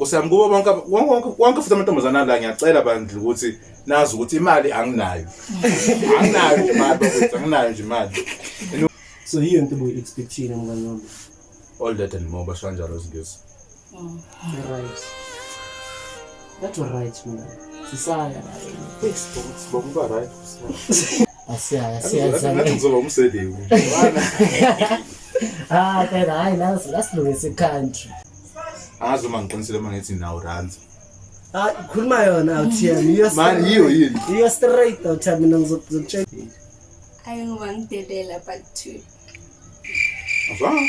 Nkosi yami, kubo bonke wonke futhi amantombazana la, ngiyacela bandla ukuthi nazi ukuthi imali anginayo. Anginayo nje imali bakwethu, anginayo nje imali. So yiyo into obuyi-expectile, mngani wami? All that and more, basho kanjalo isiNgisi. Right, that's right, mngani, sisaya la. Sibonga uba right. Asiyaya. Ngathi Siyazana. ngizoba umseleku. Ah, phela hayi, la silungise i-country. Angazi uma ngiqinisile uma ngithi nawu ranzi. Ah, khuluma yona, awuthiyami. Iyo. Mani yiyo yini? Iyo straight, awuthiyami, mina ngizokutshela. Ayi, ngoba ngidelela, but two. Azwanga.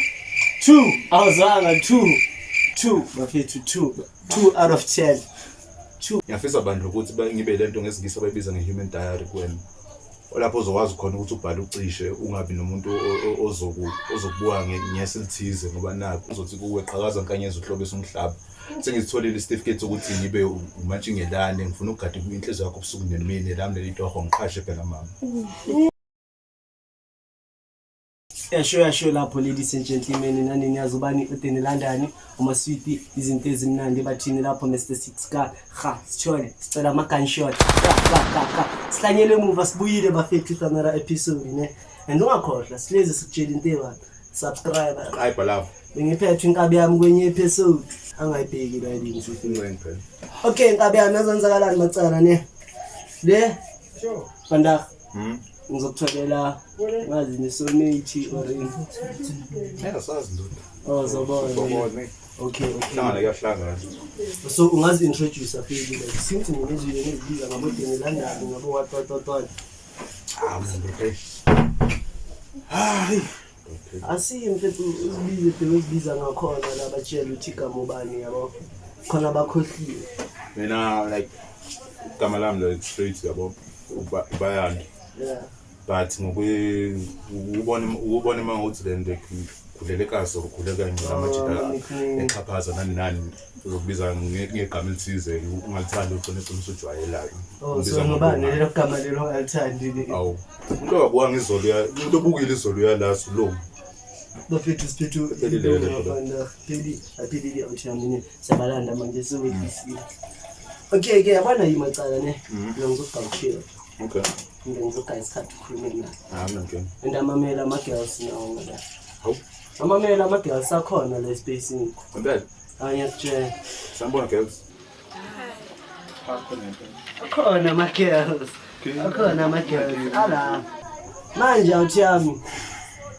Two, awuzwanga? Two, two, bafethu, two, two out of 10. Ngiyafisa bandla ukuthi ngibe lento ngesiNgisi abayibiza nge-human diary kuwena. Olapho uzokwazi khona ukuthi ubhale ucishe, ungabi nomuntu ozokubuka ngeso elithize, ngoba nakho uzothi kuwe, "Qhakaza nkanyezi, uhlobisa umhlaba." Sengizitholile isitifiketi sokuthi ngibe umantshingelane, ngifuna ukugada inhliziyo yakho ubusuku nemini, lami leli toho, ngiqhashe phela, mama. Yasho, yasho lapho, ladies and gentlemen, nani niyazi ubani udeni landani umaswiti, izinto ezimnandi bathini lapho, Mr Six ka ha sithole, sicela ama-gunshot ka ka ka ka sihlanyele emuva, sibuyile bafethu with another episode, ne? And ungakhohlwa, sihlezi sikutshela into eyi-one: subscribe. Hayi, bhalapho. Bengiphethwe inkabi yami kwenye episode, angayibheki la yini. Incane phela. Okay, inkabi yami, azenzakalani macala, ne? Le vandag ngizokutholela ngazi ne-soulmate or ini. Ngeke sazi, ndoda. Oh, zobona. Sobona. Okay. Hlangana kuyahlangana. So ungazi-introduce afiki, like, since ngizwile ngizibiza ngabodeni landani, ngabo what what what what. Ah, mina ndoda. Hayi. Asiye mfethu, uzibize phela, uzibiza ngakhona la, batshela ukuthi igama ubani, yabo, khona bakhohliwe. Mina, like, igama lami like straight, yabo, uBayani. But ngokwe ukubona uma ngokuthi le nto khulele kasi or khule kanye namajita Oh, nickname. exhaphaza nani nani, uzokubiza ngegama elithize ungalithandi, ugcine ugcine usujwayelayo. Oh, so ngubani lelo gama lelo ongalithandi le? Awu, umuntu owabuka izolo umuntu obukile izolo uyalazi lo. Bafethu, siphethu. Phelile le nto. Vandag pheli, aphelile, awuthi siyabalanda manje, sewehlisile. Okay ke, yabona yimacala, ne? Mina ngizogawushila. Okay. Mina ngizogaya isikhathi ukhulume naye. Hayi, mina ngeke. And amamela ama-girls nawo ngala. Hawu. Amamela ama-girls akhona la espacini. Ngempela. Hayi, ngiyakutshela. Sanibona, girls. Akhona ama-girls, akhona ama-girls ala manje, awuthi yami,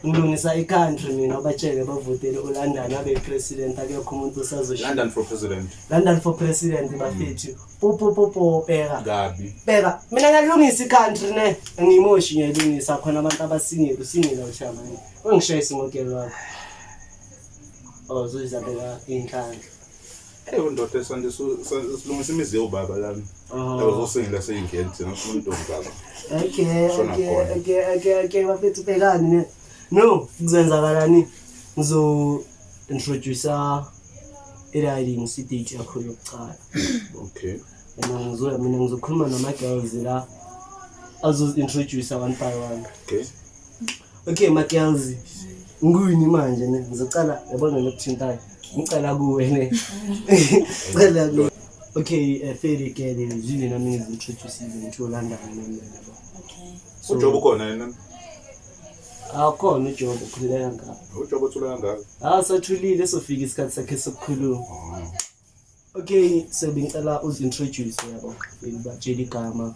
ngilungisa i-country mina, ubatshele bavotele uLondon abe president, akekho umuntu osazoshiya. London for president. London for president, bafethu, popopopo, bheka. Kabi. Bheka, mina ngiyalungisa i-country, ne? Angiyimoshi, ngiyayilungisa. Khona abantu abasingile, usingile, awushama, ungishayise ngogelo wakho. Oh, zozabeka iy'nhlanhla. Hey, ndoda, sande silungisa imizi yobaba lami. Oh. Abazosingila seyingeni, thina sifuna intombi baba. Okay. Shona Okay. khona. Okay, bafethu, bhekani, ne? No, kuzenzakalani, ngizo introduce i-riding si-date yakho yokucala. Okay. Mina ngizokhuluma nama-girls la, azozi-introduce one by one. Okay. Okay, ma-girls, nguni manje, ne? Ngizocala, yabona, nokuthintayo, ngicala kuwe, ne? Cela kuwe. Okay, Feli ke, zwile nami ngizi-introduce-ile, ngithi uLondon nami, yabo. Okay. So- UJob ukhona yena? Akhona uJob, ukhululeka ngapha. UJob uthula kangaka. Ah, sathulile, sofika isikhathi sakhe sokukhuluma. Okay, so bengicela uzi-introduce, yabo, batshela igama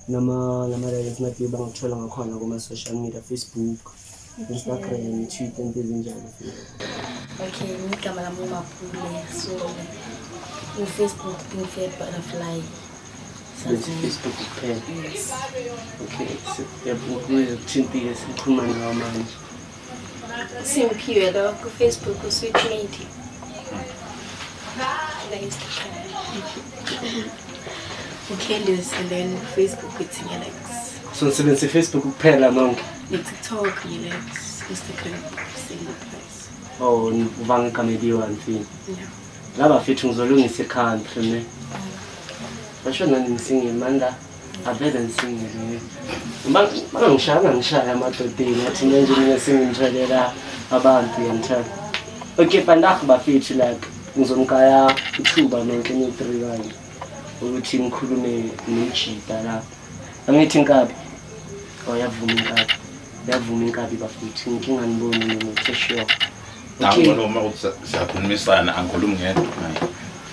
nama ngathi bangakuthola ngakhona kuma-social media, Facebook, Instagram, Twitter, into ezinjalo. Okay, igama lami uMapule. So ku-Facebook ngife Butterfly. Sebenzisa Facebook kuphela? Yes. Okay, kuthintile, sikhuluma nawo manje. Simphiwe lo, ku-Facebook uSweet Lady. La Instagram. uCandice, and then Facebook it's Nyelex. So nisebenzisa i-Facebook kuphela nonke? Ne-TikTok Nyelex, Instagram same price. Oh, uvanga igama eliyi-one fini? Yeah. Laba fethu, ngizolungisa i-country, ne? Basho nani, ngisingile manda, avele ngisingile, bangangishaya, bangangishaya amadodeni, athi manje mina sengimtholela abantu, yangithola. Okay, vandag bafethu, like, Ngizomgaya ithuba nonke niyi-three kanje ukuthi ngikhulume nomjita la. Angithi inkabi. Oh, yavuma inkabi. Yavuma inkabi bafethu. Inkinga niboni nina, okay, sure. Okay. Angibona uma ukuthi siyakhulumisana, angikhulumi ngedwa. Hayi.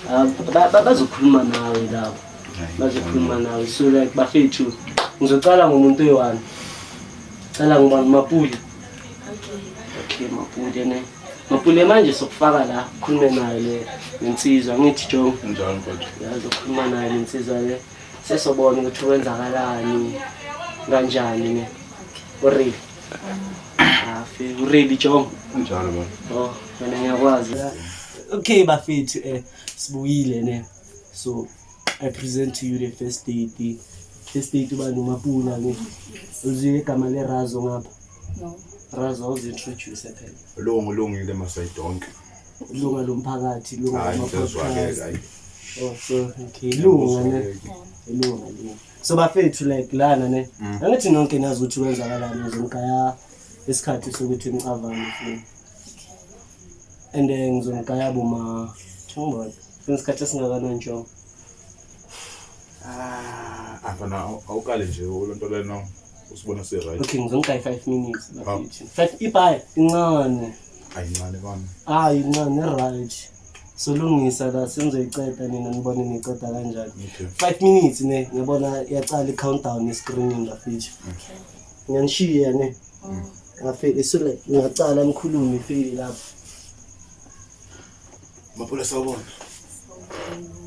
Ah, bazokhuluma nawe labo. Bazokhuluma nawe. So like bafethu, ngizocala ngomuntu oyi-one. Cala ngibani Mapule. Okay. Okay, Mapule ne. Mapule manje sokufaka la, khulume naye le nensizwa. Ngithi Jongo. Njalo mfowethu. Yazokhuluma naye lensizwa le. Sesobona ukuthi kwenzakalani kanjani ne. Uready? Afe, uready Jongo? Njalo baba. Oh, mina ngiyakwazi. Okay bafethu, sibuyile ne. So I present to you the first date. First date uba noMapula ne. Uzwe igama le Razo ngapha. No. Razo awuzintroduce phela. Lungu lungile masayidonke. Lunga lomphakathi, lunga Hayi lama ngiyezwa-ke podcast. hayi. Oh, so okay, lunga ne. Lunga lunga. So bafethu like lana ne. Angithi nonke nazi ukuthi kwenzakalani, ngizomgaya isikhathi sokuthi ngicavane futhi. And then ngizomgaya boma thungibona. Isikhathi esingakanani nje? Ah, afana awukale nje ulonto leno usibona si right. Okay, ngizomgaya 5 minutes bafethu. 5 ibhayi incane. Ayincane bami. Hayi incane right. Solungisa la sengizoyiceda nina nibone niceda kanjani. Okay. 5 minutes ne, ngiyabona iyaqala i-countdown escreenini bafethu. Okay. Ngiyanishiya ne. Ngafike so like ngiyacala ngikhulume ifike lapho. Mapula sawubona.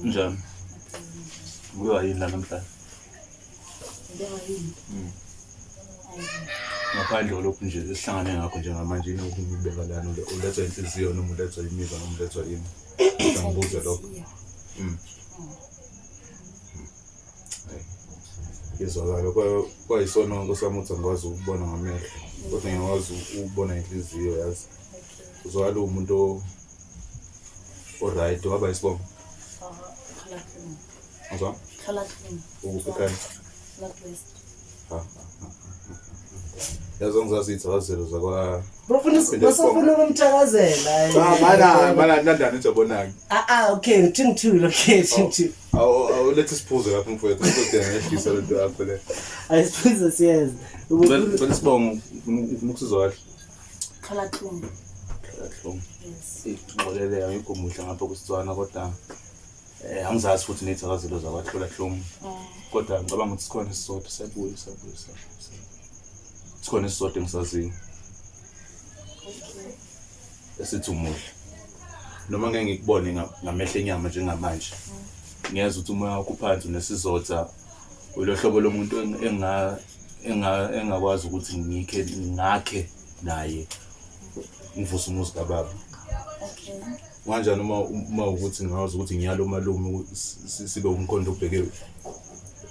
Njani? Kuyiwa yini la namhlanje? Kuyiwa yini? Ngaphandle kwalokhu nje esihlangane ngakho njengamanje yini ukubeka lana ulethwa inhliziyo noma ulethwa imizwa noma ulethwa yini? Ngibuze lokho. Hayi. Izwakala kwayisona nkosi yami ukuthi angikwazi ukubona ngamehlo kodwa ngiyakwazi ukubona inhliziyo yazi. Uzwakala uwumuntu o-right waba isibongo. Uzwa? Ukuphi ekhaya? Northwest. Ha, ha, ha, ha. Yazi angizazi iy'thakazelo zakwa Bafuna basafuna ukumthakazela. Cha mana mana London ujabonake. Ah ah okay, thingithule okay, thingithule. Awulethe isiphuzo lapho mfowethu ngizodinga ngehlisa lento yakho le. Ayisiphuzo siyeza. Ngicela isibongo, ufuna ukusizwa kahle. Tlhola tlung. Kahle. Yes. Ngixolele angikho muhle ngapha kusitswana kodwa angizazi futhi ney'thakazelo zakwaThlola Tlung. Kodwa ngicabanga ukuthi sikhona esisodwa siyabuya siyabuya siyabuya. Sikhona esisodwa engisaziyo Okay. esithi umuhle. Noma ngeke ngikubone ngamehlo enyama njengamanje. Ngiyeza ukuthi umoya wakho uphansi unesizotha ulohlobo lomuntu engakwazi ukuthi ngikhe ngakhe naye ngivuse umuzi kababa. Okay. Kanjani uma ukuthi ngazi ukuthi ngiyalo malume sibe umkhondo obheke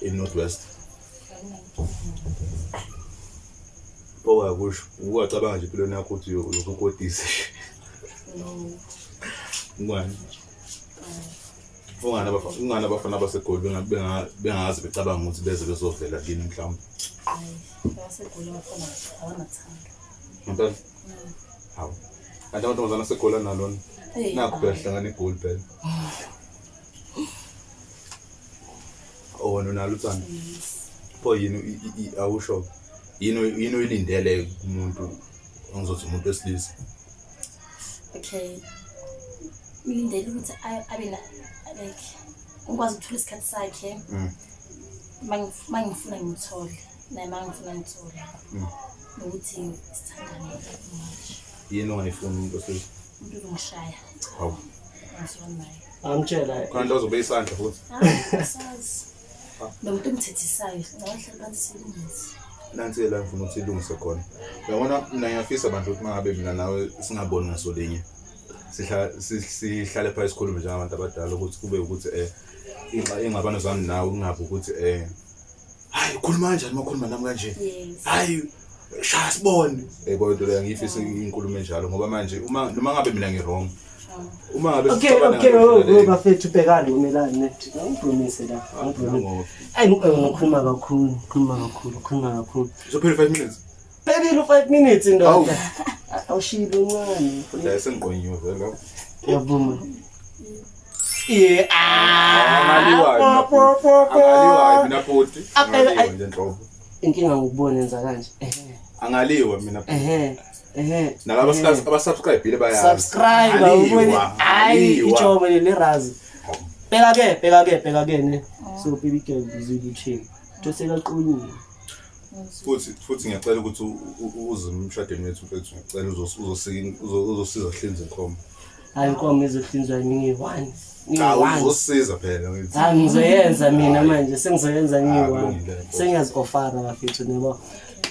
eNorthwest. Pho akusho uwacabanga nje empilweni yakho ukuthi uyokukodisa. No. Ngani? Ungani abafana baseGoli bengazi becabanga ukuthi beze bezovela kini mhlawumbe. Hayi, baseGoli abafana abanathando. Ngempela? Hawu. Kanti amantombazane aseGoli analona. Hey, Nakho phela sihlangana eGoli phela. Oh wena unalo uthando. Yes. Pho yini awusho yini oyilindele kumuntu ongizothi umuntu wesilisa? Okay. Ngilindele ukuthi abe na like ngikwazi ukuthola isikhathi sakhe. Mangifuna ngimthole, naye mangifuna ngithole. Nokuthi sithandane manje. Yini ongayifuni umuntu wesilisa? Umuntu uzongishaya. Hawu. Angizwani naye. Amtshela Kanti ozobe isandla futhi. Hayi, asazi. Nomuntu ongithethisayo, ngahlala phansi silungise. Nansi la ngifuna ukuthi ilungise khona. Uyabona mina ngiyafisa abantu ukuthi mangabe mina nawe singaboni ngaso linye. Sihlale phansi sikhulume njengabantu abadala ukuthi kube ukuthi ingxabano zami nawe kungabi ukuthi hayi ukhuluma kanjani uma ukhuluma nami kanje. Yes. Hayi shaya sibone. Yebo into leyo ngiyifisa inkulumo enjalo ngoba manje uma noma ngabe mina ngi-wrong. Uma ngabe Okay, sixabana okay, ngale ndlela oh, bafethu bhekani umelani ne. Angipromise la. Angipromise. Ayi ngikhuluma kakhulu, ngikhuluma kakhulu, ngikhuluma kakhulu. Izophela 5 minutes. Phelile u5 minutes indoda. Awushilo ncane. La sengiqonyiwe vele. Ngiyavuma. Yeah. Ah. Angaliwa Po, po, po, po. Angaliwa mina bhuti. Apela- Angaliwa nje nhlobo. Inkinga ngokubona enza kanje. Ehhe. Angaliwa mina bhuti. Ehhe. Ehhe. Nalaba abasubscribe bayazi. Subscribe ubone. Hayi ijobo le razi. Bheka ke, bheka ke, bheka ke ne. So baby girl uzile uthini? Toseka qonyiwe. Futhi ngiyacela ukuthi uze emshadweni wethu mfethu, ngiyacela uzosika uzosiza hlinza inkomo. Hayi, inkomo izohlinzwa ngiyi-one. Cha, Ngiyi-one. uzosiza phela ngithi. Hayi, ngizoyenza mina manje, sengizoyenza ngiyi-one. Kulungile, Nkosi. Sengiyazi-ofara bafethu nebo.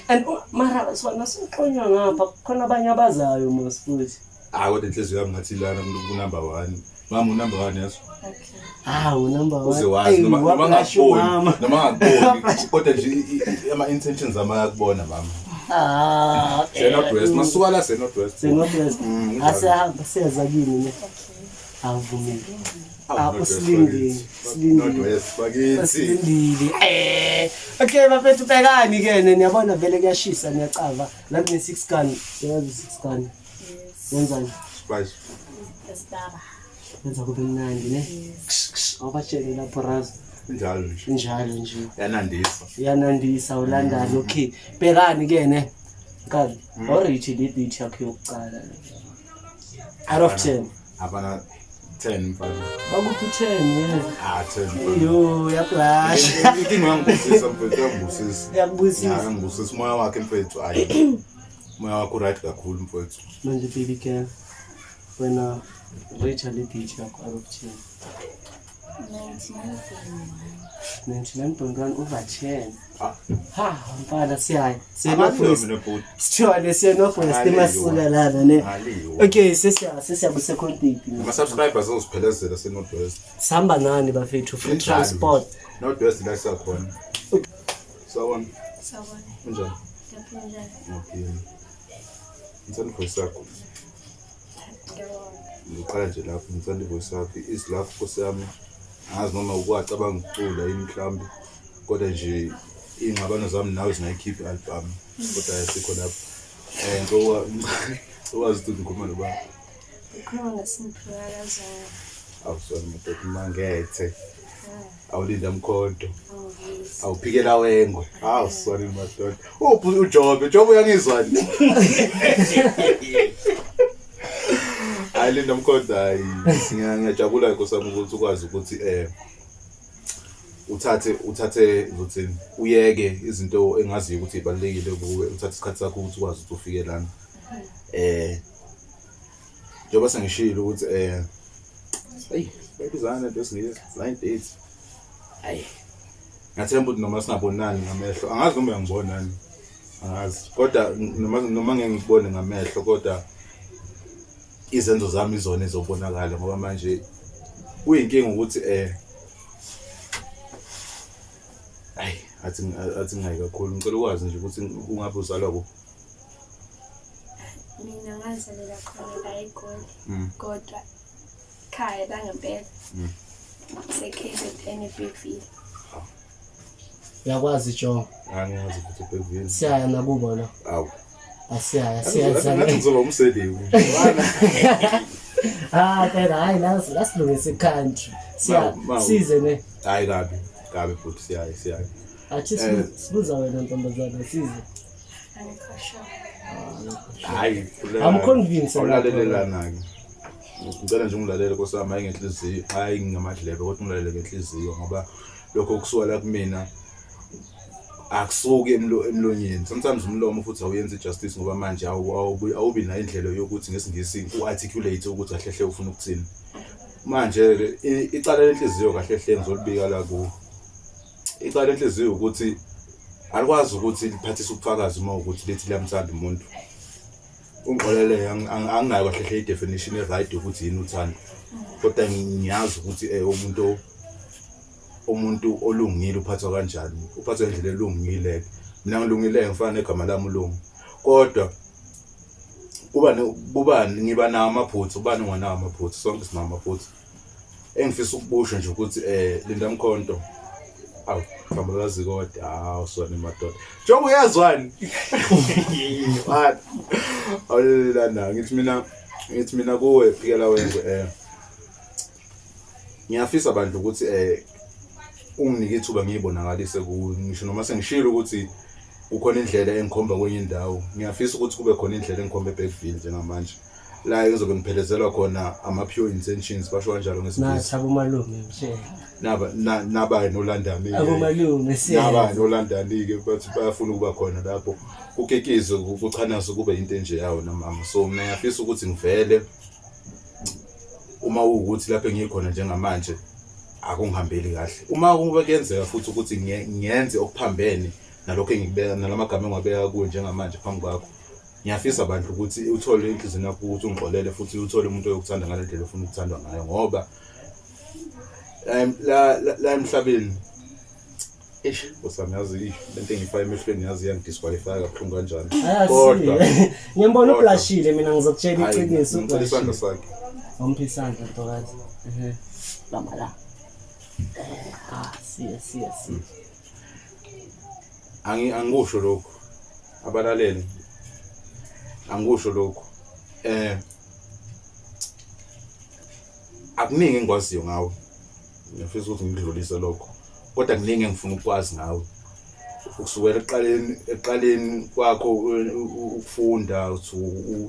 And mara sona siqonywa ngapha khona abanye abazayo mos futhi. Ah, kodwa inhliziyo yami ngathi lana ku number 1. Mama u number 1 yazo. Okay. Hawu, number one. Uze wazi Eyi, noma noma wablasha ngakuboni, umama. noma ngakuboni kodwa nje ama intentions ami ayakubona mama. Ah, okay. Se North West, masuka la se North West. Se-North West. Kunjalo. Asiyahamba siyeza kini ne. Okay. Awuvumile. Awu, Ah, North West usilindile, bakithi. usilindile. North West bakithi. Asilindile. Okay bafethu, bhekani ke ne, niyabona vele kuyashisa, niyacava. La kune 6 gun, siyazi 6 gun. Yes. Wenzani? Spice. Esibaba. Wenza kube mnandi ne. Yes. Ksh, ksh, awubatshele lapho razi. Injalo nje. Injalo nje. Yanandisa. Iyanandisa ulandani. Okay. Bhekani ke ne. Nkabi, awurate le date yakho yokuqala. Out of 10. Abana 10 mfana. Bakuphi 10 yeah. Ah, 10 mfana. Yo, yablasha. Inkinga uyangibusisa mfethu, uyangibusisa. Yakubusisa. Ya, uyangibusisa umoya wakhe mfethu. Ayi. Umoya wakho right kakhulu mfethu. Manje baby girl, wena rate le date yakho out of 10. 99.1. 99.1 over 10. Ah. Ha, mfana siyaye. Siye Angaliwa North West. mina bhuti. Sithole siye North West Angaliwa. emasuka lana ne. Angaliwa. Okay, sesiya ku second date. Ama subscribers azosiphelezela se North West. Sihamba nani bafethu, free Injalo. transport. North West la siyakhona. Sawona. Sawubona. Kunjani? Ngiyaphila njani? Ngiyaphila. Ngithanda ivoice yakho. Ngiyabonga. Ngiqala nje lapho, ngithanda ivoice yakho. Izwi lakho Nkosi yami. Angazi noma ukwacabanga ukucula yini mhlawumbe. Kodwa nje iy'ngxabano zami nawe zingayikhipha i-album. Kodwa asikho lapho. Ngicela ukwazi ukuthi ngikhuluma nobani. Ukhuluma noSimphiwe kaZungu. Awusona madoda mangethe. Awulinda mkhonto. Angivisi. Awuphikela wengwe. Hawu sona madoda. Uphi uJobe? Jobe uyangizwa nje. Hayi Linda Mkhonto, hayi ngiyajabula Nkosi yami ukuthi ukwazi ukuthi uthathe uzothini uyeke izinto engaziyo ukuthi ibalulekile kuwe, uthathe isikhathi sakho ukuthi ukwazi ukuthi ufike lana. Njengoba sengishilo ukuthi hey bayibizana lento esingiyezi blind date. Hayi ngiyathemba ukuthi noma singabonani ngamehlo, angazi noma uyangibonani, angazi, kodwa noma ngeke ngikubone ngamehlo, kodwa izenzo zami izona ezobonakala, ngoba manje kuyinkinga ukuthi ayi athi ngingayi kakhulu. Ngicela ukwazi nje ukuthi ungabe uzalwa kuphi. Mina ngazalela khona la eGoli, kodwa ekhaya la ngempela se-KZN eBergville. Uyakwazi Jo? Angiyazi futhi eBergville. Siyaya nakubo la. Awu. Asiyaya, siyaya. Ngathi ngizoba umseleku. Ah, phela hayi la silungise country. Siya size ne. Hayi kabi, kabi futhi siyaya, siyaya. Athi sibuza wena ntombazana size. Angikho sure. Hayi, I'm convinced. Awulalelelana-ke. Ngicela nje ungilalele Nkosi yami, hayi ngenhliziyo, hayi ngamadlebe, kodwa ungilalele ngenhliziyo, ngoba lokho kusuka la kumina akusuki emlonyeni. Sometimes umlomo futhi awuyenzi i-justice, ngoba manje awubi nayo indlela yokuthi ngesiNgisi u-articulate ukuthi kahle hle ufuna ukuthini. Manje-ke icala lenhliziyo kahle hle ngizolibika la kuwe. Icala lenhliziyo ukuthi alikwazi ukuthi liphathise ubufakazi uma ukuthi lithi liyamthanda umuntu. Ungixolele, anginayo kahle hle i-definition e-right yokuthi yini uthando. Kodwa ngiyazi ukuthi umuntu olungile uphathwa kanjani, uphathwa ngendlela elungile. Mina ngilungile, ngifana negama lami uLungu. Kodwa kuba ngiba nawo amaphutha, ubani onganawo amaphutha, sonke sinawo amaphutha. Engifisa ukubusho nje ukuthi Linda Mkhonto, awu Thambalazi kodwa, hawu sona madoda. Njengoba uyazwani. What? Awulelana, ngithi mina kuwe phikela wengwe. Ngiyafisa bandla ukuthi unginike ithuba ngiyibonakalise kuwe, ngisho noma sengishilo ukuthi kukhona indlela engikhomba kwenye indawo. Ngiyafisa ukuthi kube khona indlela engikhomba eBergville njengamanje, la engizobe ngiphelezelwa khona ama-pure intentions, basho kanjalo ngesiNgisi. Nathi abomalume mshela. Naba naba noLandani-ke. Abomalume Naba siyenza. noLandani-ke bathi bayafuna ukuba khona lapho, kukikizwe, kuchanaswe, kube into enje yawo namama. So mina ngiyafisa ukuthi ngivele uma kuwukuthi lapho engikhona njengamanje akungihambeli kahle, uma kube kuyenzeka futhi ukuthi ngiyenze okuphambene nalokho engikubeka nalamagama engiwabeka kuwe njengamanje phambi kwakho, ngiyafisa bandla ukuthi uthole inhliziyo yakho ukuthi ungixolele, futhi uthole umuntu oyokuthanda ngale ndlela ofuna ukuthandwa ngayo, ngoba la la emhlabeni, eish Nkosi yami, yazi eish, lento engiyifaka emehlweni yazi iyangidisqualify kabuhlungu kanjani. Kodwa Ngiyambona Kodwa. ublashile, mina ngizokutshela Hhayi, iqiniso. ngicela isandla Ublashile. sakhe. Umphi isandla, ntokazi. Ehhe. Bamba la. Ah, siya siya siya. Angikusho lokhu, abalalele, angikusho lokhu, akuningi engikwaziyo ngawe, ngiyafisa ukuthi ngikudlulise lokho, kodwa kuningi engifuna ukukwazi ngawe ukusukela ekuqaleni kwakho ukufunda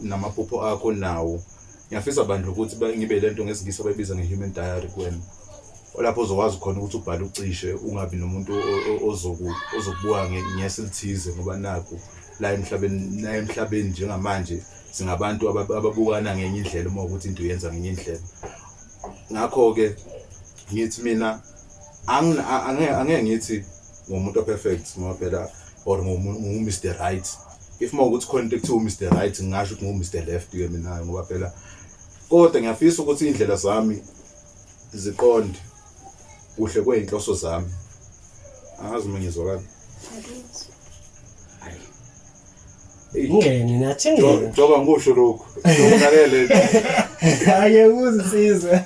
namaphupho akho nawo. Ngiyafisa bandla ukuthi ngibe lento ngesiNgisi abayibiza nge-human diary kuwena, olapho uzokwazi khona ukuthi ubhale ucishe, ungabi nomuntu ozokubuka ngeso elithize, ngoba nakhu la emhlabeni, la emhlabeni njengamanje singabantu ababukana ngenye indlela uma ukuthi into uyenza ngenye indlela. Ngakho-ke ngithi mina angeke ngithi ngumuntu o-perfect, ngoba phela or ngu-Mr Right. If uma ukuthi khona into ekuthiwa u-Mr Right, ngingasho ukuthi ngu-Mr Left ke mina, ngoba phela kodwa ngiyafisa ukuthi iy'ndlela zami ziqonde kuhle kwey'nhloso zami. Angazi uma ngizwakala. Eyi, Ngene nathi ngene. Njengoba ngikusho lokhu, ngilalele. Ake uzisizwe.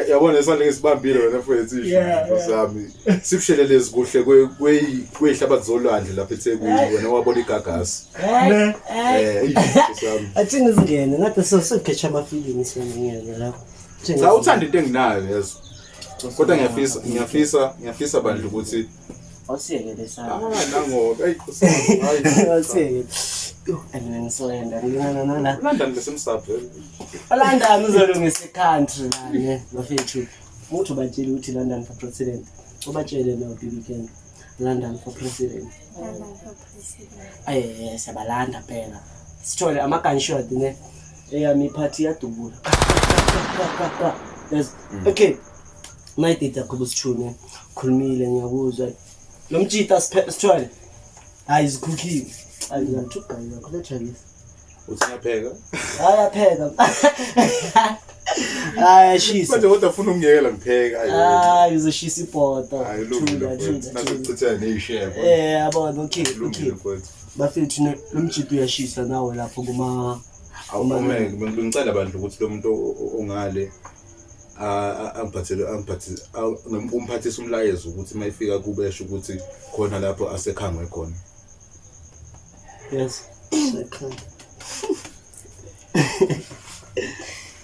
Yabona isandla ngisibambile wena mfowethu, isho Nkosi yami. Sibushelelezi kuhle kwey'hlabathi zolwandle lapha eThekwini, wena wabona igagasi. Ne. Eyi, Nkosi yami. Athi ngizingene ngathi sokhetha amafilimi sengiyena lapho. Cha, uthanda into enginayo yazi. Kodwa ngiyafisa ngiyafisa ngiyafisa bandla ukuthi Awusiyeke lesana. Ah, nangoba eyi Nkosi yami, hayi. Awusiyeke. Yo, mina ngisoyenda ngilingana nala. London besemsaphe. London uzolungisa i-country la ne bafethu. Uthi ubatshele ukuthi London for president. Ubatshele now the weekend. London for president. London for president. Aye, siyabalanda phela. Sithole ama gunshot ne. Eyami iphathi iyadubula. Yes. Okay. Mayidida yakho sithune. Khulumile ngiyakuzwa. Lo mtshita sithole. Hayi zikhukhiwe. Hayi ngiyathuka ngakho lejabisa. Uthi ngiyapheka. Hayi apheka. Hayi ashisa. Manje kodwa ufuna ukungiyekela ngipheka. Hayi. Hayi uzoshisa ibhodo. Hayi lungile Thula, mfowethu. thula, thula. Nazokuchithela ney'shebo. Yabona, okay, okay. Lungile mfowethu. Bafethu lo mjito uyashisa nawe lapho kuma Awumeke bengicela bandla ukuthi lo muntu ongale angiphathele angiphathise umphathise umlayezo ukuthi uma ifika kubesho ukuthi khona lapho asekhangwe khona. Yes. Sekhaya.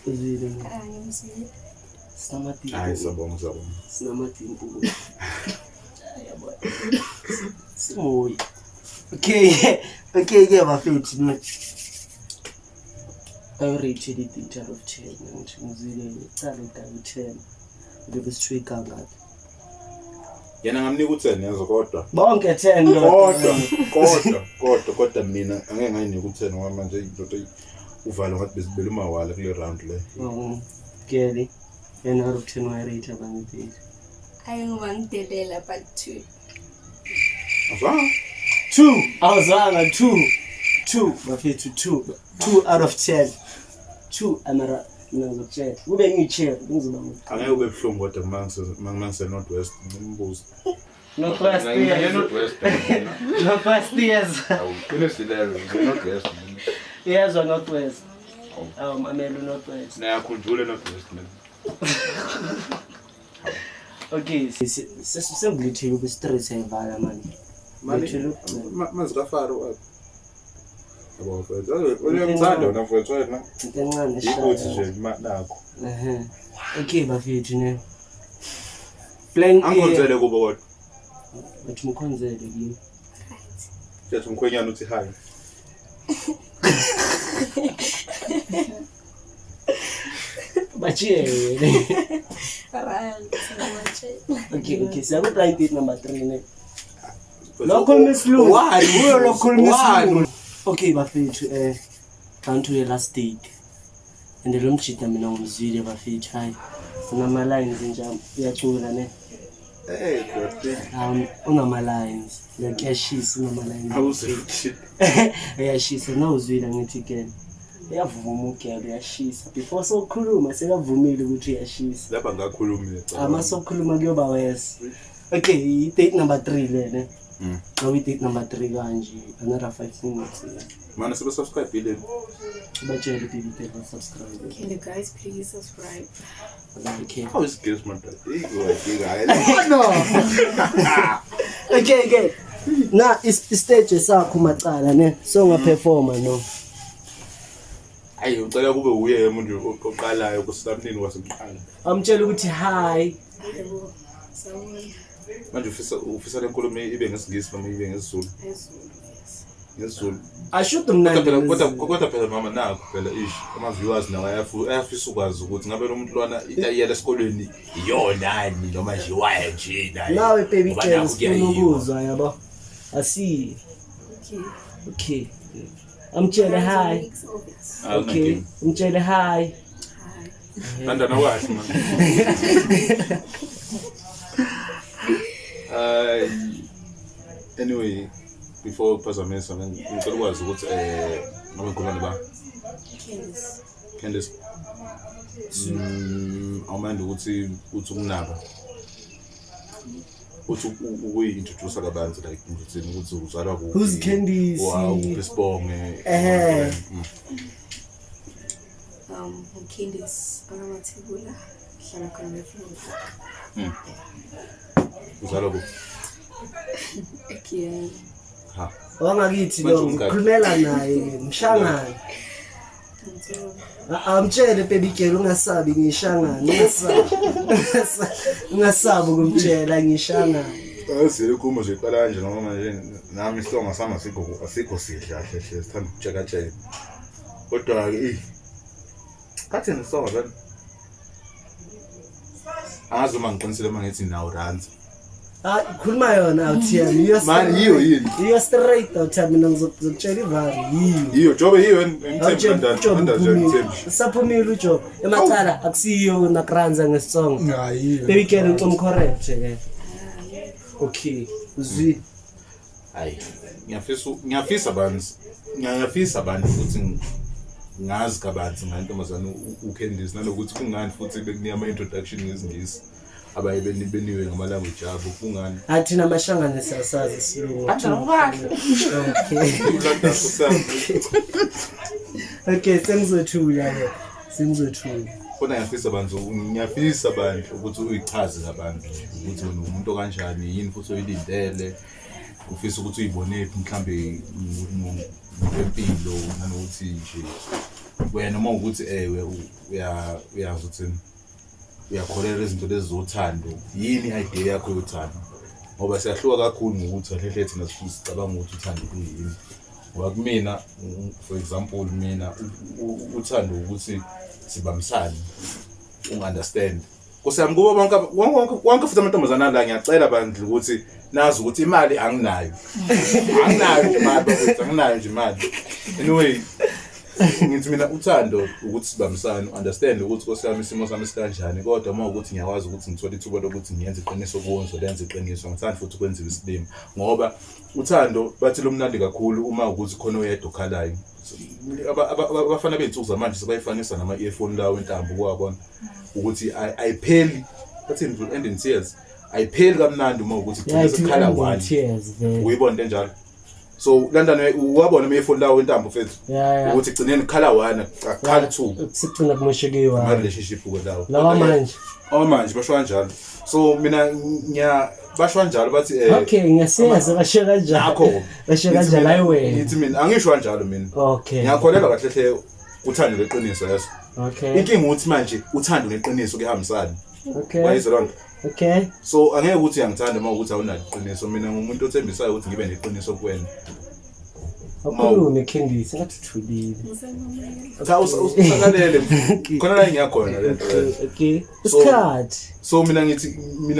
Uzwile mina. Ah, ngimzwile. Sinamadimpu. Hayi siyabonga siyabonga. Sinamadimpu. Yabona. Simoyi. Okay. Okay ke bafethu ne. I rated it out of 10. Ngithi ngizwile icala u 10. Bebe sithiwe iganga. Yena ngamnika u-10 yazo kodwa. Bonke 10 ndoda. Kodwa kodwa kodwa kodwa mina angeke ngayinika u-10 ngoba manje indoda uvalo ngathi besibele umawala kule round le. Kelly. Yena out of 10 wayirate abanye. Hayi ngoba ngidelela but two. Azange. 2 awuzanga 2 2 bafethu 2 2 out of 10 2 amara mina ngizokutshela kube ngiyi-chair bengizoba Angeke ube buhlungu kodwa uma ngise North West ngimbuza. North West. North West. North West iyezwa. Awuqinisile North West. Iyezwa North West. Awu mamela u-North West. Nayakhunjula North West mina. Okay, sengilethile ubu-street ayivala manje. Ngilethile ukugcina. Manzi kaFaro apha. Yabo mfethu. Uyamthanda wena mfethu wena. Into encane Yikuthi eshaya. nje nakho. Ehhe. Okay bafethu ne. Plan A. Angikhonzele kubo kodwa. Bathi mkhonzele kimi. Right. Yathi umkhwenyana uthi hi. Batshele. Right. Ngiyatshela. Okay, siya ku blind date number 3 ne. Lo khuluma isilungu. Why? Uyo lo khuluma Why? isilungu. Okay bafethu down to the last date. And lo mjida mina ngimzwile bafethu hayi. Unama lines nje uyacula ne. Hey, God. Unama lines. Uyashisa unama lines. Awuze. Uyashisa nawuzwile ngithi ke. Uyavuma ugela uyashisa. Before sokhuluma sekavumile ukuthi uyashisa. Lapha ngakhulumi. Ama sokhuluma kuyoba worse. Okay, i-date number 3 lene. Now i-date number 3 kanje another 5 minutes. Yeah. Mana sebe subscribe ile. Batshele baby girl subscribe. Can you guys please subscribe? Like. How is this man? Ego, No. Okay. Na istage sakho macala ne. So ngaperforma no. Ayi ucela kube uye umuntu oqalayo kusamnini wasemqala. Amtshela ukuthi hi. Hayibo. Sawubona. Manje ufisa le nkulumo ibe ngesiNgisi noma ibe ngesiZulu? Phezulu. Yes. NgesiZulu. Ashuthi mnandi. Kodwa phela mama nakho phela ish ama viewers nawo ayafisa ukwazi ukuthi ngabe lo muntu lwana itayela esikolweni iyonani noma nje waya nje naye. Nawe baby Ngoba girl nakho sifuna kuyayiwa. ukuzwa yabo. Asi. Okay. Okay. Amtshele hi. Mix of it. Ah, Okay. unankinga. Umtshele hi. Hi. Landana kahle man. Ay anyway before uphazamisa ngicela ukwazi ukuthi ngabe ngikhuluma noba Candice. Candice. Awumandi ukuthi uthi ukunaba. Uthi ukuyi-introduce kabanzi like ngithini ukuthi uzalwa kuphi. Who's Candice? Wow, kuphi sibonge. Candice Anamathebula. Ngihlala khona eFlorida. Uzalwa kuphi? Egiyani. Ha. Wangakithi Manje lo umngani. ngikhulumela naye mshangane. Ngithola. Amtshele baby girl ungasabi ngishangane ungasabi. Ungasabi ukumtshela ngishangane. Azile kuma nje iqala kanje noma manje nami isonga sami asikho sihle kahle hle sithanda ukutshekatsheka. Kodwa ke eh kathi nisonga vele. Angazi uma ngiqinisile uma ngithi nawo ranzi. Ah khuluma yona awuthiyami. Iyo Mani yiyo yini? Iyo straight awuthiyami mina ngizokutshela ivari yiyo. Yiyo jobe yiyo emthembu kanjani nje emthembu. Saphumile uJobe emacala akusiyo nakranza ngesongo. Hayi. Baby girl ucom correct ke. Okay, uzwi. Hayi ngiyafisa banzi. Ngiyafisa bantu futhi ngazi kabanzi ngantombazane uCandice nanokuthi kungani futhi bekunika ama-introduction ngesiNgisi abaye beniwe ngama-language abo kungani. Athi namashangane siyasazi isilungu. Okay. Okay, sengizothula ke. Sengizothula. Kodwa ngiyafisa bantu ngiyafisa bantu ukuthi uyichaze kabanzi ukuthi wena umuntu okanjani yini futhi oyilindele ufisa ukuthi uyibonephi mhlambe ngempilo nanokuthi nje wena uma ukuthi ewe uyazi ukuthi uyakholelwa izinto lezi zothando yini i-idea yakho yothando ngoba siyahluka kakhulu ngokuthi kahle hle thina sicabanga ukuthi uthando luyini ngoba kumina for example mina uthando ukuthi sibambisane ungi-understand Nkosi yami kubo bonke wonke futhi amantombazana la ngiyacela bandla ukuthi nazi ukuthi imali anginayo. Anginayo nje imali bakwethu, anginayo nje imali. Anyway, ngithi mina uthando ukuthi sibambisane, understand ukuthi Nkosi yami isimo sami sikanjani, kodwa uma ukuthi ngiyakwazi ukuthi ngithole ithuba lokuthi ngiyenze iqiniso kuwo, ngizolenza iqiniso. Angithandi futhi ukwenziwa isilima ngoba uthando bathi lumnandi kakhulu uma ukuthi khona oyedwa okhalayo. Abafana bey'nsuku zamanje sebayifanisa nama-earphone lawo entambo kuwabona ukuthi ayipheli, bathi it will end in tears. Ayipheli kamnandi uma ukuthi Yeah, kugcine it will sekukhala end in one. tears vele. Uyibona into enjalo. So London uwabona ama-earphone lawo entambo mfethu. Yeah, yeah. Ukuthi gcineni kukhala one, akukhali two. Sigcina kumosheke one. Ama-relationship ke lawo. Lawa manje. Awa manje basho kanjalo. So mina ngiya basho kanjalo bathi Okay, ngiyasiza basho kanjalo. Nakho. Basho kanjalo hayi wena. Ngithi mina angisho kanjalo mina. Okay. Ngiyakholelwa kahle hle uthando leqiniso yeso. Okay. Inkinga ukuthi manje uthando neqiniso kuyahambisana. Okay. Wayizwa lonto. Okay. So angeke ukuthi uyangithanda uma ukuthi awunalo iqiniso. Mina ngumuntu othembisayo ukuthi ngibe neqiniso kuwena. Akhulume Candice, ngathi uthulile. Cha, usalalele khona la ngiyakhona le nto. Okay. Isikhathi. So mina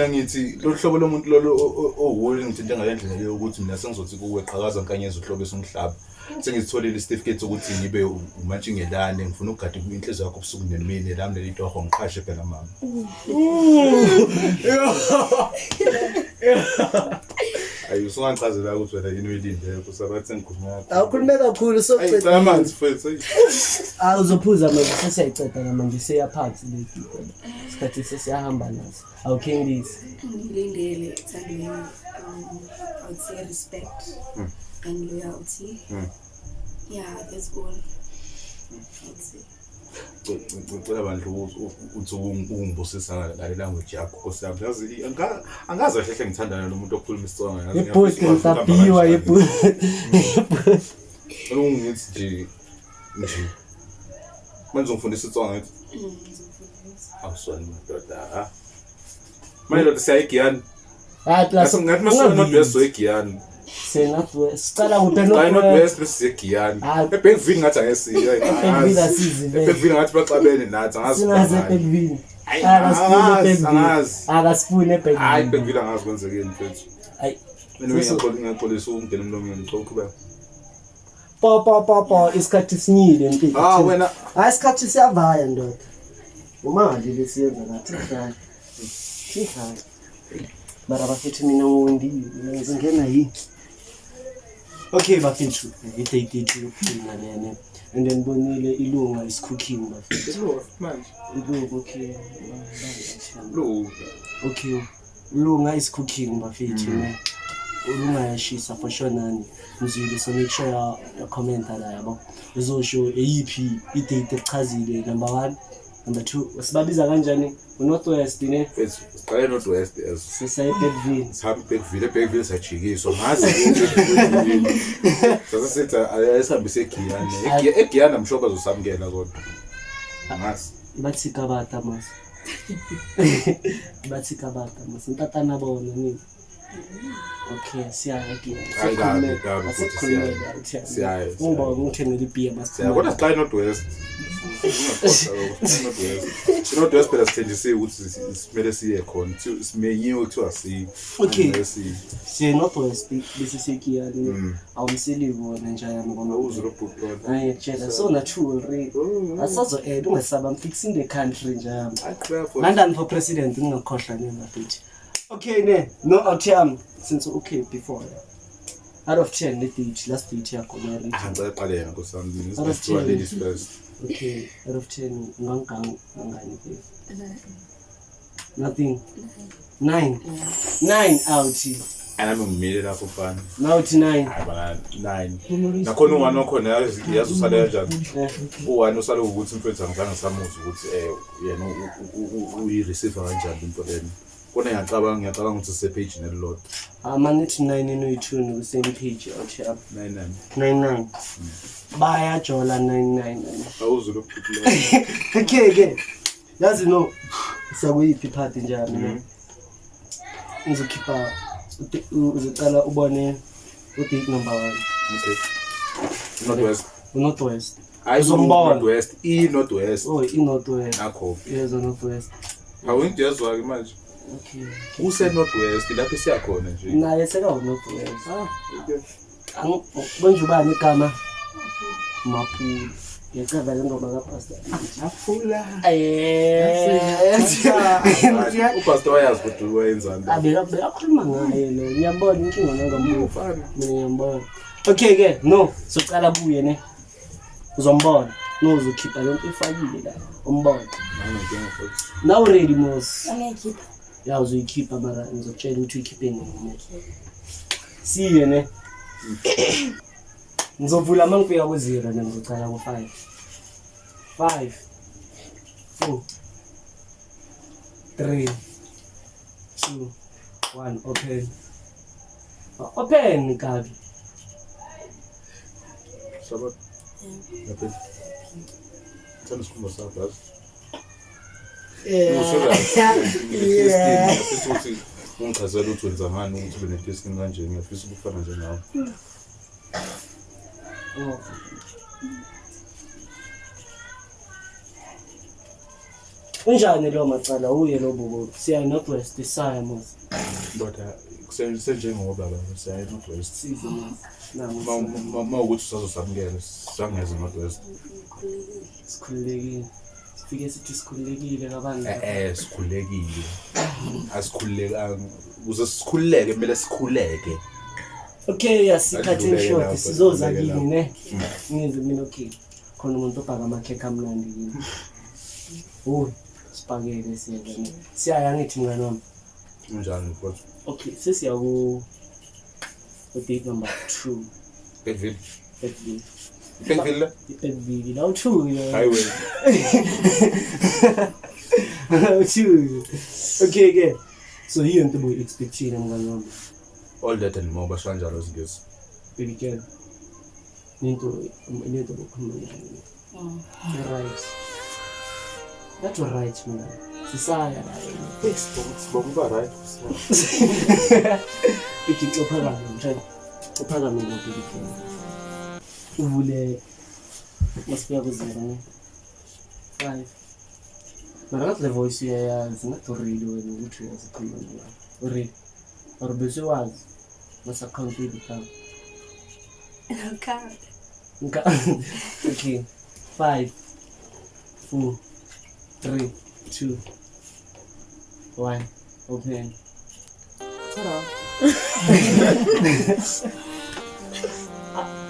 ngithi lo hlobo lomuntu lolo owulo ngithinta ngale ndlela leyo ukuthi mina sengizothi kuwe qhakaza nkanyezi uhlobisa umhlaba. Sengizitholile isitifiketi sokuthi ngibe umantshingelane, ngifuna ukugada inhliziyo yakho ubusuku nemini, lami leli toho ngiqhashe phela mama. Ayi, usungangichazela ukuthi wena yini uyilindele kusabathi sengikhuluma kakhulu. Awukhulume kakhulu. Ayi, cela amanzi mfethu. Ayi. Ah, uzophuza manje, sesiyayiceda la manje, seyaphansi le. Isikhathi sesiyahamba naso. Awu Candice. Ngilindele ethandweni, I would say respect and loyalty. Yeah, that's all I would say. Ngicela bandla uthi ungibusisa ngale language yakho, Nkosi yami. Yazi angazi kahle hle ngithandana nomuntu okhuluma isiTsonga, yazi. Ibhuti Ngiyafisa ukwazi ngisabiwa ukuhamba ibhuti. kanjani. Ungithi nje manje uzongifundisa isiTsonga ngithi Ngizokufundisa. Awuswani madoda, ha manje ndoda, siya eGiyani. Hayi plus Ngathi masuka North West soye eGiyani. Sena sicala kude. Cha, North North West. West bese siye eGiyani. Hayi. EBergville ngathi angeke siye. EBergville asizi vele. EBergville ngathi baxabene nathi, angazi. Singaze eBergville. Hayi, Akasifuni angazi, eBergville. angazi. Akasifuni Hayi, eBergville. Bergville angazi kwenzekeni mfethu. Hayi. Anyway, ngiyaxolisa ukungena emlomeni, ngicela uqhubeka. Pa pa pa pa, isikhathi sinyile mpilo. Ah, wena. Hayi, isikhathi siyavaya ndoda. Imali lesiyenza la sidlala. Sidlala. Mara bafethu, mina ngondile, ngizongena yini? Okay bafethu, i-date yethu yokugcina lene. And then bonile ilunga is cooking bafethu. Manje. Ilunga, okay. Lunga. Okay. Lunga is cooking bafethu ne. Ulunga yashisa for sure nani. Mzwile, so make sure ya commenta la yabo. Uzosho eyiphi i-date echazile, number 1, number 2. Sibabiza kanjani? North West ne. Mfethu, siqale North West as Sisa eBergville. sihambe eBergville, eBergville sajikiswa. Ngazi. Sase sithi ayisihambise eGiyani. EGiyani I'm sure bazosamukela kodwa. Angazi. Bathi kabata mas. Bathi kabata mas. Ntatana bona ni. Okay, siyaya ke. Hayi, kabi, kabi futhi siyaya. Siyaya, Ngiba ngithengele ibhiya mas. Siya kodwa siqale North West. Ungakhohlwa lokho, siqale North West. I-North West phela sithenjisiwe ukuthi simele siye khona. Simenyiwe kuthiwa siye. Okay. Kumele siye. Siye North West bese siyekiyani. Awumseli wona njayami ngoba Awuzwe lo bhuti lona. Hayi, tshela so natural already. Asazo add ungasaba, I'm fixing the country njayami. Aqhubeka futhi. London for president, ngingakhohlwa ne bafethu. Okay ne, no out since okay before. Out of 10 le date, last date yakho na rate. Ah, ngicela qale yena nkosi yami. Mina Out of kuthiwa 10. ladies first. Okay, out of 10 ngangang ngani ke? Nothing. 9. 9 out. Nami ngimile lapho mfana. Now to 9. Hayi bana, 9. Nakhona u-1 wakhona, yazi usale kanjani? U-1 usale ukuthi mfethu angizange samuzwa ukuthi yena uyi-receive kanjani into lena. Kona ngiyacabanga ukuthi sise-page nelilodwa. Amanithi 9 inoyi-2 ku same page out here. 9 9. 9 9. Bayajola 9 9. Awuzwe lo bhuti lona. Okay ke. Yazi no siyakuyiphi party nje mina. Ngizokhipha uzocala ubone u-date number 1. Okay. North West. U-North West. Hayi, Uzombona. North West, i-North West. Oh, i-North West. Nakho. Yezwa North West. Awu, into yezwa-ke manje. Okay. Kuse-North West lapho esiyakhona nje. Naye seka North West. Ah, okay. Konje ubani igama? Mapula. Ngiyacava le ngoma kaPastor. Aphula. Eh. Upastor wayazi ukuthi wayenzani. Abeka bekakhuluma ngaye lo. Ngiyabona inkinga nangamuva. Mfana. Mina ngiyambona. Okay ke, no, socala kuye ne. Uzombona. No, uzokhipha lento ifakile la. Umbone. Nanginenkinga futhi. Now ready mos. Angiyikhipha. Ya, uzoyikhipha mara ngizokutshela ukuthi uyikhiphe nini. Siye ne. Ngizovula uma ngifika ku-0 ne, ngizocala ku-5. 5 4 3 2 1, open. Open kabi. Saba. Lapha. Thanda isikhumba sakho yazi. Yeah. Yeah. Ngifisa ukuthi ungichazele ukuthi wenza ngani ukuthi ube ne-clear skin kanje. Ngiyafisa ukufana nje nawe. Oh. Unjani lo macala uye lo bubo siya Northwest isaya mos. Ndoda kusenjengoba baba siya eNorth West. Size mos. Namo Ma ukuthi usazosamukela sangeze eNorth West. Ngikhululekile. sikhululekile. Sifike sithi sikhululekile kabantu. Sikhululekile. Asikhululekanga. Ukuze sikhululeke kumele sikhuleke. Okay, yasikhathi Adluleke short lapho, sizoza adluleke kini ne. Ngize mina okay. Khona umuntu obhaka amakhekhe amnandi kini. Oh, sibhakele siyenza ne. Siyaya ngithi mngani wami. Unjani mfowethu? Okay, sesiya ku date number 2. Bergville. Bergville. Bergville la? Bergville. La u2 Highway. U2. Okay ke. So yiyo into boyi-expectile mngani wami. All that and more basho kanjalo isiNgisi. Baby girl. Nento bokhuluma nayo. Right. That's right mngani. Sisaya la. Sibonga uba right. Ithi uphakame mshana. Uphakame lo baby girl. Uvule masifika ku-zero ne. 5. Mara ngathi le voice uyayazi ngathi uready wena ukuthi uyazi ukhuluma nayo. Uready. Or bese wazi masa-count ibikam. Count. Okay. 5 4 3 2 1. Open. Ta-da.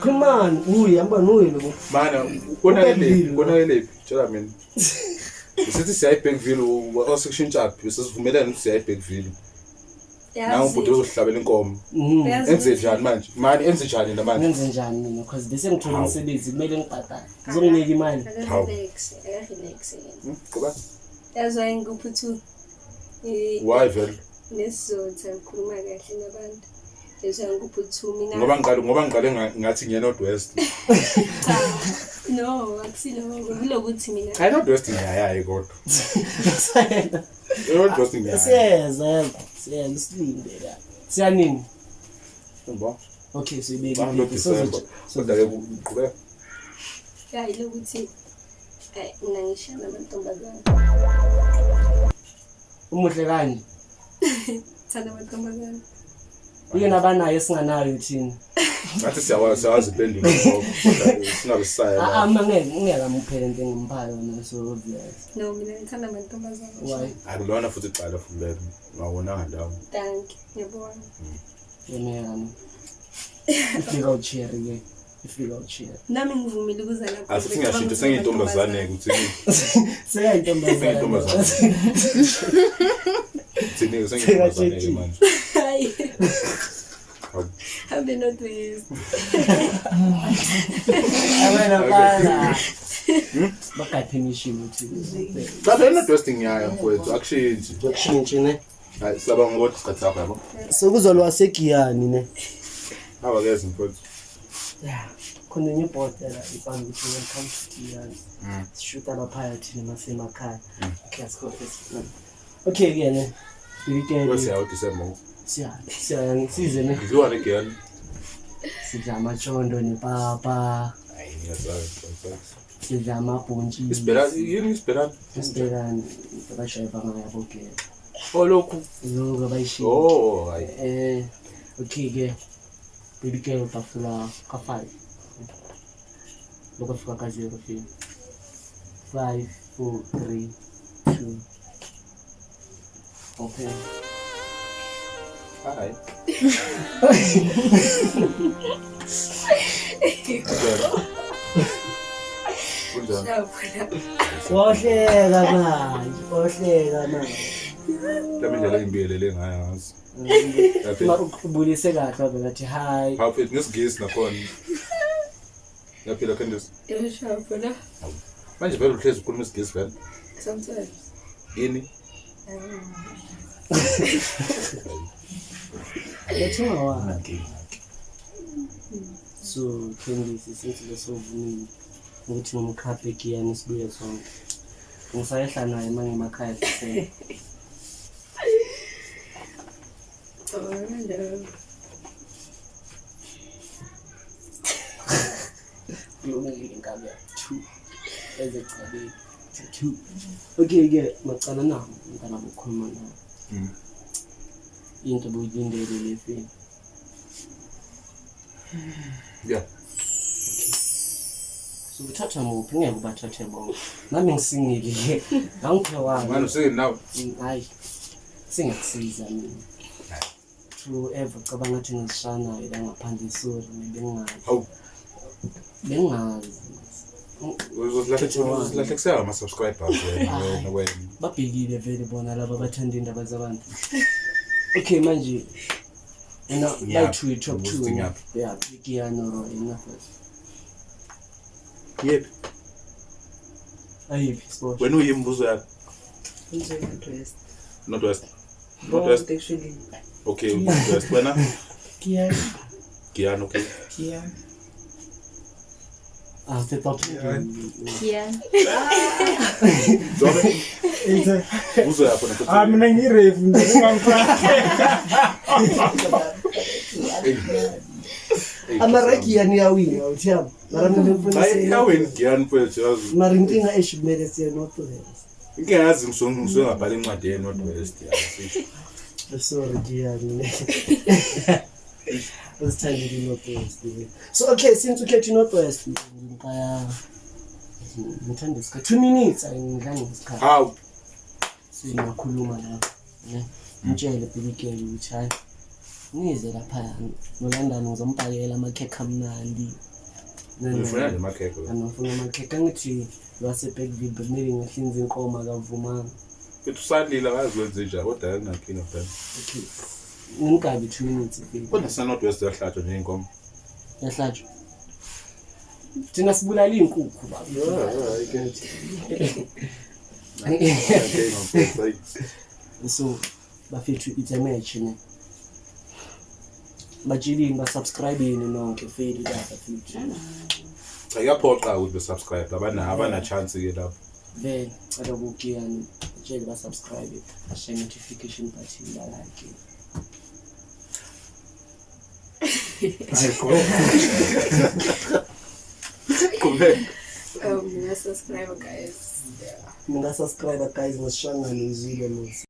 Come on, uye hamba nuye lo. Mana konakelephi? Konakelephi? Tshela mina. Sithi siya eBergville osekushintshaphi sesivumelene ukuthi siya eBergville. Nawu ubhuti uzohlabela inkomo. Enze njani manje? Mani enze njani la manje? Ngenze njani mina because bese ngithola umsebenzi kumele ngibhadale. Ngizonginika imali. Hawu. Relax, relax. Qoba. Yazi wayengikuphi two. Why vele? Nesizotha ngikhuluma kahle nabantu. Yazi wayengikuphi two mina. Ngoba ngiqale ngathi ngiye North West. Cha. No, akusiloko. Kulokuthi mina. Hayi North West ngiyayayi kodwa. North West ngiyayayi. Siyeza, siyeza silinde la. Siyanini? Ngibona. Okay, siyibeke. Banglo December. Kodwa ke uqhubeka. Ya ilokuthi mina ngishiya namantombazane. Umuhle kanje. Thanda amantombazane. Uyena abanayo esinganayo thina. Ngathi siyawazi impendulo kodwa singabe sisaya la. Ah, ngeke amuphele into engimpha yona so obvious. No, mina ngithanda amantombazane. Why? Akulona futhi icala futhi lelo. Ngawonanga ndawo. Thank you. Ngiyabonga. Yemeyami. Ifika ucherry ke. Ifika ucherry. Nami ngivumile ukuza lapho. Asithi ngiyashintsha sengiyintombazane ukuthi Seyayintombazane. Seyintombazane. Thini sengiyintombazane ke manje. Hayi. Hambe North West. Abana bana. Bakaphi ukuthi. Cha phela North West ngiyaya mfowethu akushintshi. Akushintshi ne. Hayi siyabonga kodwa isikhathi sakho yabo. Sokuzolwa segiyani ne. Awakezi mfowethu. Yeah. Khona enye ibhoda la ibamba ukuthi welcome to Giyani. Sishuta laphaya thina masemakhaya. Okay, let's go first. Okay ke ne. Baby Kwesiya uDecember. Siya siya size ne. Ngiziwa ne girl. Sidla amatshondo nepapa. Hayi ngiyazazi. Sidla amabhontshisi. Isibhela yini isibhelani? Isibhelani abashayiva ngayo abogela. Oh lokhu. Lokhu abayishiya. Oh hayi. Okay ke. Baby girl tafula ka 5. Lokho fika ka 0 fika. 5 4 3 2. Open. Hi. Kunjani? Ohleka manje, ohleka manje. Lami indlela engibiyelele ngayo ngazi. Ma ukubulise kahle wabe ngathi hi. Hawu mfethu ngesiNgisi nakhona. Yaphila Candice. Yashapho la. Manje vele uhlezi ukhuluma isiNgisi vele. Sometimes. Yini? Lethu wa. So Candice since lesovumile ukuthi ngomkhaphe egiyani sibuye sonke. Ngisayehla naye uma ngemakhaya ekuseni. Cabanga kanjalo. Kulungile inkabi yakho. Two. Ezecabeni. Two. Okay-ke macala nawo mntana bokhuluma nawo. Into obuyilindele le fini. Yeah. So uthatha muphi ngeke ubathathe bonke. Nami ngisingile. Angiphe Manje wami. useke nawe. Hayi. Singakusiza mina. To ever cabanga ngathi ngizishanayo la ngaphandle, sorry, bengingazi. Hawu. Bengingazi. Uzozilahlekisela ama-subscribers wena wena wena. Babhekile vele bona laba bathanda indaba zabantu. Okay, manje wena Ngiyaphi? bayi-two, top Ngibuza two. ukuthi ngiyaphi? Yeah, Giyani or enough. Yephi? Ayiphi sibosho? Wena uyimbuzo yakho. Northwest. Northwest. Northwest. Both actually. Okay, Northwest. Wena? Giyani. Giyani, okay. Giyani. Ah, feta Yeah. Zobe. Buzo yakho na. Ah, mina ngirefu nje ungangifaki. Amara Giyani yawina uthiyami. Mara mina ngifuna Hayi, siye. yawini Giyani mfethu yazi. Mara inkinga esho kumele siye North West. Inkinga yazi ngisuke ngabhala incwadi ye North West yazi. Sorry Giyani. Uzithandile i-North West. So okay, since ukhethe i-North West, ngikaya ngithanda isikhathi. 2 minutes ayingidlanga isikhathi. Hawu. Singakhuluma lapho. Ne? Ngitshele baby girl ukuthi hayi nize lapha noLondon ngizombhakela amakhekhe amnandi. Ngifuna nje amakhekhe wena. Angifuna amakhekhe angithi lwaseBergville bekumele ngihlinze inkomo akavumanga. Mfethu usalila akazi wenze njani kodwa akunankinga phela. Okay. Ngimgabi 2 minutes baby. Kodwa sa North West yahlatshwa nje inkomo. Yahlatshwa. Thina sibulala iy'nkukhu baba. Yeah, Inkinga mfethu. Hayi. So bafethu it's a match ne. Batshelini basubscribeni nonke feli la bafethu. Cha kuyaphoqa ukuthi besubscribe abana abana chance ke lapho. Vele cela kugiyani batshele basubscribe bashaye notification button balike. Qhubeka. Subscribe guys. Yeah. Ningasubscribe guys ngisishangane uzwile musi.